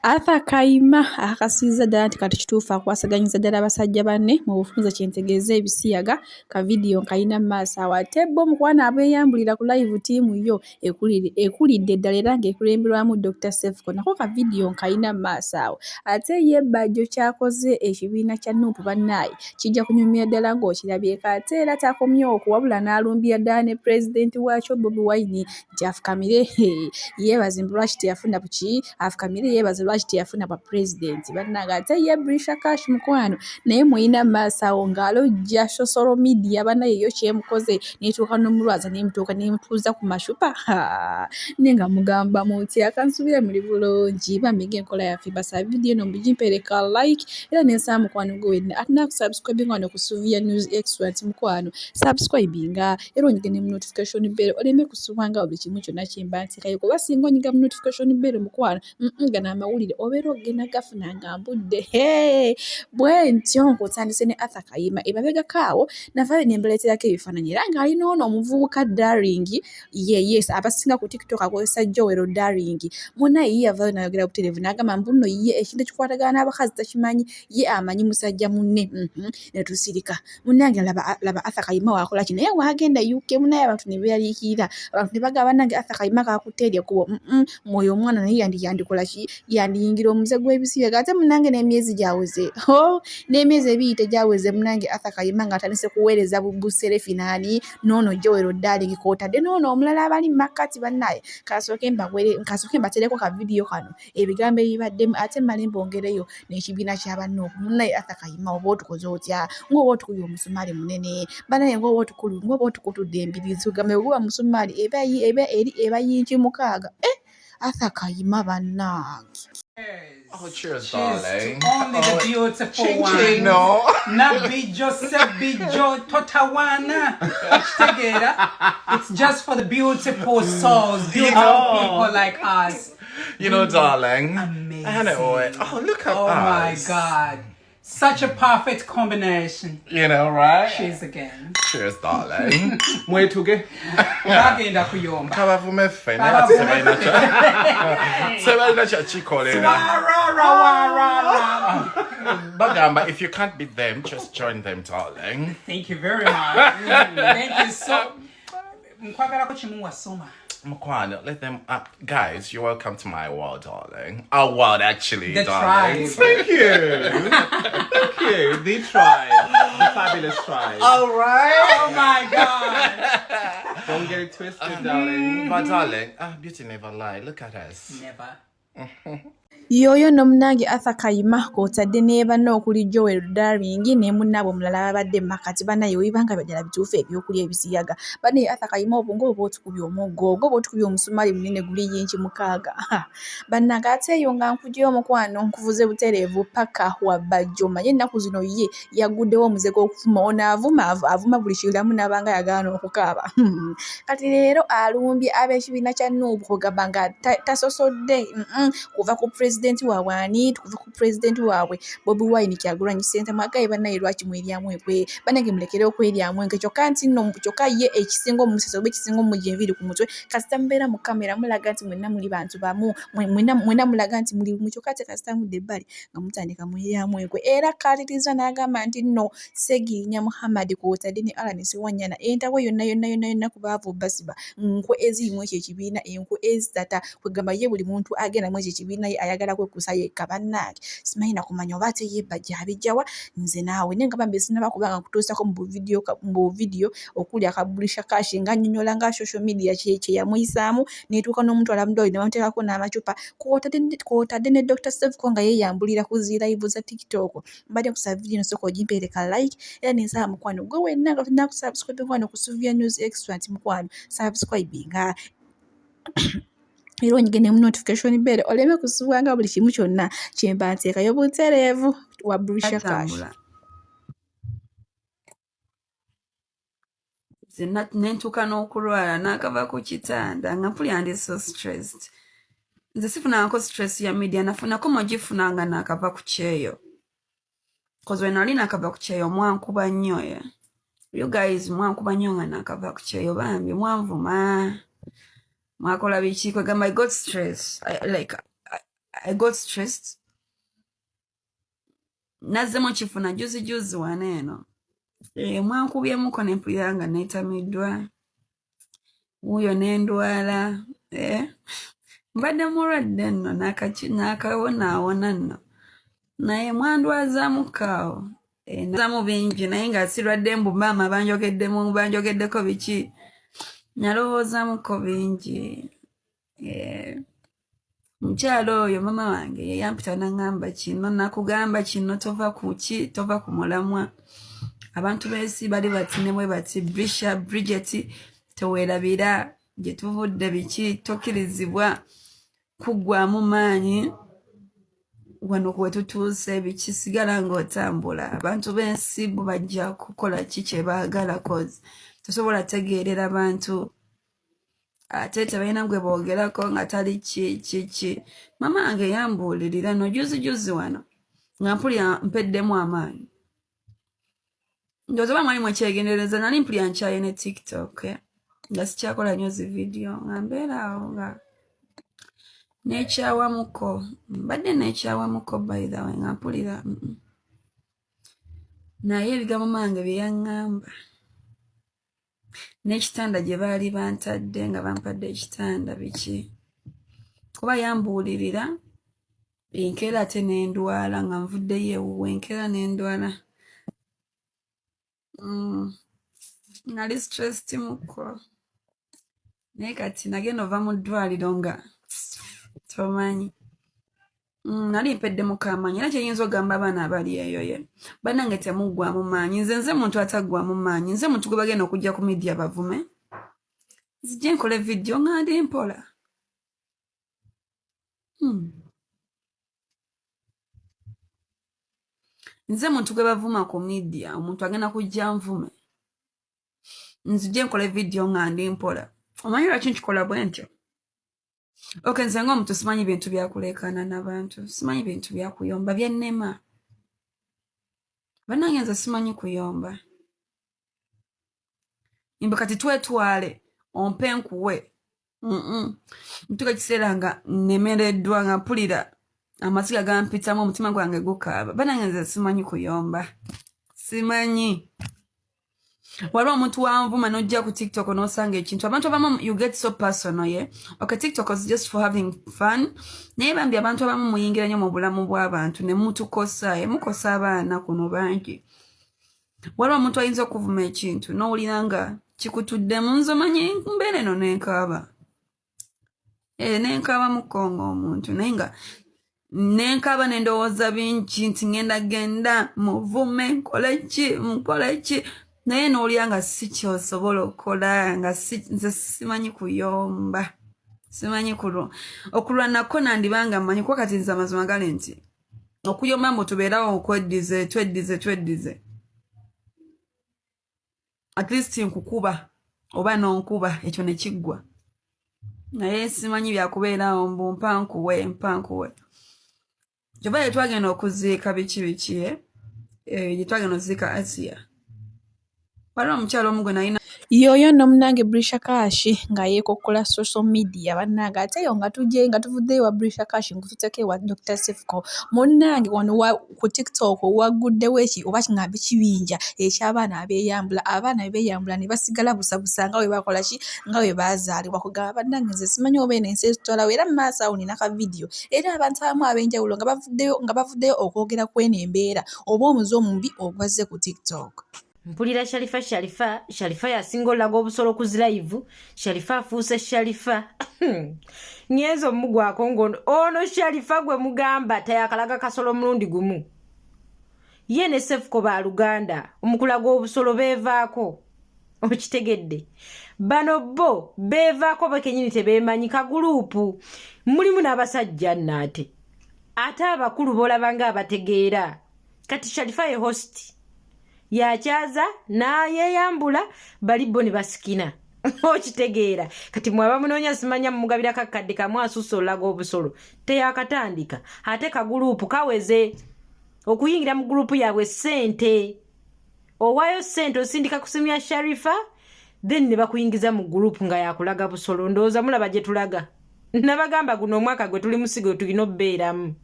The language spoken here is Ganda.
Arthur Kayima akakasizza ddala nti kati kituufu akwasaganyiza ddala basajja banne mu bufunze kye ntegeeza ebisiyaga. Ka vidiyo nkalina mu maaso awo ate bo mukwano abeeyambulira ku live ttiimu yo ekulidde ddala era ng'ekulemberwamu Dokita Cephco nako ka vidiyo nkalina mu maaso awo. Ate ye Bajjo ky'akoze ekibiina kya Nup bannaaye kijja kunyumira ddala ng'okirabyeko ate era takomye okwo wabula n'alumbira ddala ne pulezidenti waakyo Bobi Wine nti afukamire yeebaze mbu lwaki teyafuna buki afukamire yeebaze lwaki teyafuna bwa pulezidenti bannange. Ate ye Brisha Cash mukwano naye muyina maaso awo ng'alojja social media banaye yo kyemukoze netuuka n'omulwaza nemutuuka nemutuuza ku mashupa naye nga mugamba mutya kansubire muli bulungi bambi ng'enkola yaffe basaba vidiyo eno mugimpeereka like era nensaba mukwano gwe wenna ate nakusubscribinga wano ku Suvia News Extra nti mukwano subscribinga era onyige ne mu notification bell oleme kusubwa nga buli kimu kyonna kyemba nteekayo kuba singa onyiga mu notification bell mukwano gano amawulire obeera ogenda gafuna nga mbudde. Bwe ntyo nkutandise ne Arthur Kayima emabegako awo navaayo ne mbaleeterako ebifaananyi era ng'ali n'ono omuvubuka Daring ye yes abasinga ku TikTok akozesa Joel Daring munnaye ye yavaayo n'ayogera butereevu n'agamba mbu nno ye ekintu ekikwatagana n'abakazi takimanyi ye amanyi musajja munne ne tusirika. Munnange laba laba Arthur Kayima waakola ki naye waagenda UK munnaye abantu ne beeraliikirira abantu ne bagamba bannange Arthur Kayima kaakutte eryo ekkubo mwoyo omwana naye yandikola ki yandiyingira omuze gw'ebisiyaga ate munnange n'emyezi gyaweze ho n'emyezi ebiri tegyaweze munnange Arthur Kayima ng'atandise kuweereza buserefi naani n'ono Joel Darling kw'otadde n'ono omulala abali mu makkati bannaye kasooke mbagwere kasooke mbateereko ka vidiyo kano ebigambo ebibaddemu ate mmale mbongereyo n'ekibiina kya banne oku munnaye Arthur Kayima oba otukoze otya ng'oba otukubye omusumaali munene banaye ng'oba otukulu ng'oba otukutudde embiriizi kugamba bwe guba musumaali eba eba eri eba yinki mukaaga eh Arthur Kayima bannange. Oh, cheers, Cheers darling. to only the Oh, beautiful ching, ones. ching, no. Nabbijo, Sebbijo, Totawana. Okitegeera? It's just for the beautiful souls, beautiful know. people like us. You know, darling. Amazing. I know it. Oh, look at Oh my us. God. Such a perfect combination. You know, right? Cheers again. Cheers, darling. Mwetuge. Bagenda kuyomba. Kabavume ffe naye ate tebalina tebalina kyakikolera. Warara, warara. Bagamba, if you can't beat them, just join them, darling. Thank you very much. Thank you so. Nkwagalako kimu wasoma. Mukwano, let them up. Guys, you're welcome to my world, darling. Our world, actually, The darling. tribe. Thank you. Thank you. The tribe. The fabulous tribe. All right. Oh my God. Don't get it twisted, darling. But, darling, beauty never lie. Look at us. Never. Y'oyo nno munnange Arthur Kayima kw'otadde ne banne okuli Joel Darling ne munnaabwe omulala ababadde mu makkati bannaye weebanga ddala bituufu ebyokulya ebisiyaga. Bannaye Arthur Kayima obwo ng'oba otukubye omuggo ng'oba otukubye omusumaali munene guli yinki mukaaga. Bannange ate eyo nga nkuggyeyo omukwano nkuvuze butereevu paka wa Bajjo manye ennaku zino ye yagguddewo omuze gw'okuvuma ono avuma avuma buli kiramu n'abanga ayagala n'okukaaba. Kati leero alumbye ab'ekibiina kya Nuupu kugamba nga tasosodde kuva ku pulezidenti waabwe ani kuva ku pulezidenti waabwe Bobi Wine Kyagulanyi Ssentamu agaye bannaye lwaki mweryamu enkwe bannange mulekere okweryamu enkwe kyokka nti nno kyokka ye ekisinga omusesa oba ekisinga omujja enviiri ku mutwe kasita mubeera mu kamera mulaga nti mwenna muli bantu bamu mwenna mulaga nti muli bumu kyokka ate kasita mudda ebbali nga mutandika mweryamu enkwe era akkaatiriza n'agamba nti nno Ssegirinya Muhammad kw'otadde ne Allan Ssewanyana entabwe yonna yonna yonna yonna ku baavu basiba nkwe eziri mu ekyo ekibiina enkwe ezitata kwegamba ye buli muntu agenda mu ekyo ekibiina ye ayagala kwekkusa yekka bannange simanyi na kumanya oba ate ye Bajjo abijjawa nze naawe naye nga bambi sinnaba kuba nga nkutuusako mu buvidiyo okuli akabulisha Cash ng'annyonnyola nga social media kye yamuyisaamu n'etuuka n'omutwala mu ddwaliro ne bamuteekako n'amacupa kw'otadde ne Dr. Cephco nga yeeyambulira ku zi live za TikTok. Mbadde nkusaba vidiyo eno sooka ogimpeereka like era ne nsaba mukwano gwe wenna nga tonnakusubscribe wano ku Suvia News Extra nti mukwano subscribinga era onyige ne mu notification bell oleme kusubwanga buli kimu kyonna kye mba nteekayo butereevu wa Brisha Cash. Batambula nze ne ntuuka n'okulwala n'akava ku kitanda nga mpulira ndi so stressed. Nze sifunangako stress ya media, nafunako mogifuna nga naakava ku kyeyo, 'cause we nali naakava ku kyeyo mwankuba nnyo. Ye you guys mwankuba nnyo nga naakava ku kyeyo, bambi mwanvuma, mwakola biki, kwegamba I got stress. I, like I got stressed. Nazzemu kifuna juzi juzi wano eno. Mwankubyemuko ne mpulira nga neetamiddwa. Wuuyo ne ndwala. Mbadde mulwadde nno n'akawonaawona nno. Naye mwandwazaamuko awo. Nazaamu bingi naye nga sirwadde mbu maama banjogeddemu banjogeddeko biki. Nalowoozaamuko bingi. Mukyala oyo mama wange ye yampita n'aŋŋamba kino nakugamba kino tova ku ki tova ku mulamwa. Abantu b'ensi bali bati ne bwe bati Brisha Bridget teweerabira gye tuvudde biki tokkirizibwa kuggwaamu maanyi wano we tutuuse biki sigala ng'otambula. Abantu b'ensi bo bajja kukola ki kye baagala 'cause tosobola tegeerera bantu ate tebalina gwe boogerako nga tali ki ki ki. Mama wange yambuulirira no juzi juzi wano nga mpulira mpeddemu amaanyi. Ndowooza oba mwali mwekyegendereza nali mpulira nkyaye ne TikTok nga sikyakola nnyo zi video nga mbeera awo nga neekyawamuko mbadde neekyawamuko by the way nga mpulira Naye ebigambo mange bye yaŋŋamba n'ekitanda gye baali bantadde nga bampadde ekitanda biki kuba yambuulirira enkeera ate ne ndwala nga nvuddeyo ewuwe enkeera ne ndwala. Nali stressed muko naye kati nagenda ova mu ddwaliro nga tomanyi. Nali mpeddemu amaanyi era kyenyinza okugamba abaana abali eyo ye bannange temuggwamu maanyi. Nze muntu ataggwamu maanyi, nze muntu gwe bagenda okujja ku media bavume nzije nkole video nga ndi mpola. Nze muntu gwe bavuma ku media, omuntu agenda kujja nvume nzije nkole video nga ndi mpola. Omanyi lwaki nkikola bwe ntyo? Okay, nze ng'omuntu simanyi bintu byakuleekaana n'abantu, simanyi bintu byakuyomba byennema. Bannange nze simanyi kuyomba. Mbu kati twetwale ompe nkuwe. Ntuuka ekiseera nga nnemereddwa nga mpulira amaziga gampitamu omutima gwange gukaaba. Bannange nze simanyi kuyomba. Simanyi. Waliwo omuntu wanvuma n'ojja ku TikTok n'osanga ekintu. Abantu abamu you get so personal, yeah? Okay, TikTok is just for having fun. Naye bambi abantu abamu muyingira nnyo mu bulamu bw'abantu ne mutukosa, mukosa abaana kuno bangi. Waliwo omuntu ayinza okuvuma ekintu n'owulira nga kikutuddemu nze omanyi mbeera eno nenkaaba. Nenkaaba muko ng'omuntu naye nga nenkaaba ne ndowooza bingi nti ngenda genda muvume nkole ki nkole ki naye n'owulira nga si ky'osobola okukola nga nze simanyi kuyomba simanyi okulwanako nandibanga mmanyi kuba kati nze amazima gali nti okuyomba mbu tubeerawo okweddize tweddize tweddize at least nkukuba oba n'onkuba ekyo ne kiggwa naye simanyi byakubeerawo mbu mpankuwe mpankuwe. Kyova ye twagenda okuziika biki biki gye twagenda okuziika Asia waliwo omukyala omu gwe nalina Yoyo nno munnange Brisha Cash nga yeekokkola social media bannange ate eyo nga tujje nga tuvuddeyo ewa Brisha Cash nkututteko ewa Dr. Sefco. Munnange wano ku TikTok wagguddewo eki oba kiŋŋambe kibinja eky'abaana abeeyambula, abaana be beeyambula ne basigala busabusa nga bwe bakola ki nga bwe baazaalibwa. Kugamba bannange nze simanyi oba eno ensi etutwala wa era mu maaso awo nnina ka vidiyo era abantu abamu ab'enjawulo nga bavuddeyo okwogera ku eno embeera oba omuze omubi ogwazze ku TikTok. Mpulira Sharifa, Sharifa, Sharifa yasinga olaga obusolo ku zi live. Sharifa afuuse Sharifa ngenza omugwako ngono ono Sharifa gwe mugamba tayakalaga kasolo omulundi gumu ye ne Sefuko baluganda omukulaga obusolo beevaako. Okitegedde? Bano bo beevaako bekenyini tebeemanyi kaguluupu mulimu n'abasajja nnaate ate abakulu bolaba nga abategeera. Kati Sharifa ye host yakyaza n'ayeeyambula bali bo ne basikina. Okitegeera? Kati mwaba munoonya simanya mumugabira kakadde kamu asusse olaga obusolo teyakatandika ate kaguluupu kaweze okuyingira mu gurupu yaabwe ssente owaayo ssente osindika ku simu ya Sharifa then ne bakuyingiza mu gurupu nga yakulaga busolo. Ndowooza mulaba gye tulaga. Nabagamba guno omwaka gwe tuli musigo tulina obbeeramu.